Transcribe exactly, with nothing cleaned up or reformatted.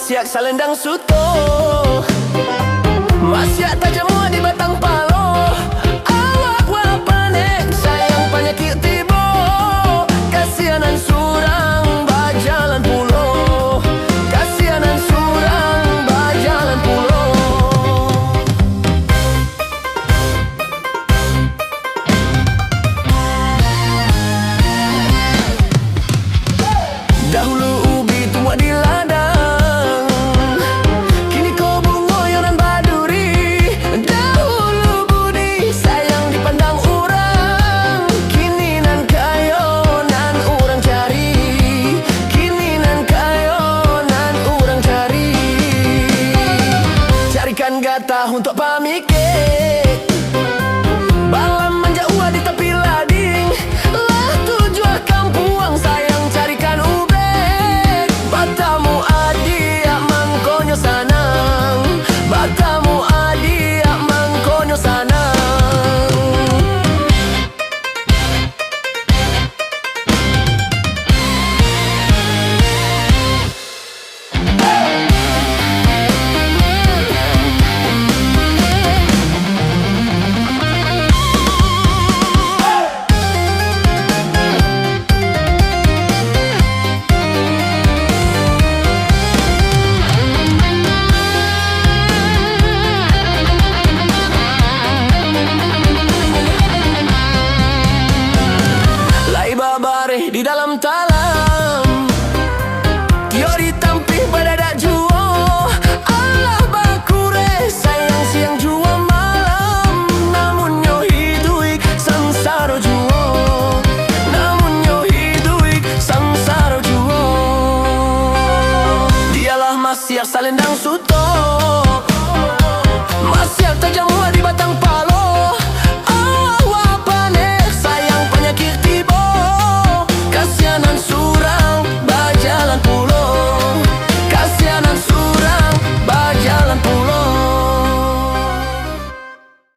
Siak salendang suto, masiak tajamua di batang palo. Awak wa panek, sayang panyakik tibo. Kasianan surang bajalan pulo, kasianan surang bajalan pulo. Dahulu ubi tumbuah di ladang, kini ko bungo yo nan baduri. Dahulu budi sayang dipandang urang, kini nan kayo nan urang cari, kini nan kayo nan urang cari. Carikan gatah untuak pamikek. Balam manjauah di tapi lading, lah tujuah kampuang sayang carikan ubek. Batamu adiak mangkonyo sanang, batamu adiak mangkonyo sanang. Lai babareh di dalam talam, tio ditampih badadak juo. Alah bakureh sayang siang juo malam, namunnyo hiduik sansaro juo, namunnyo hiduik sansaro juo. Dialah masiak salendang su-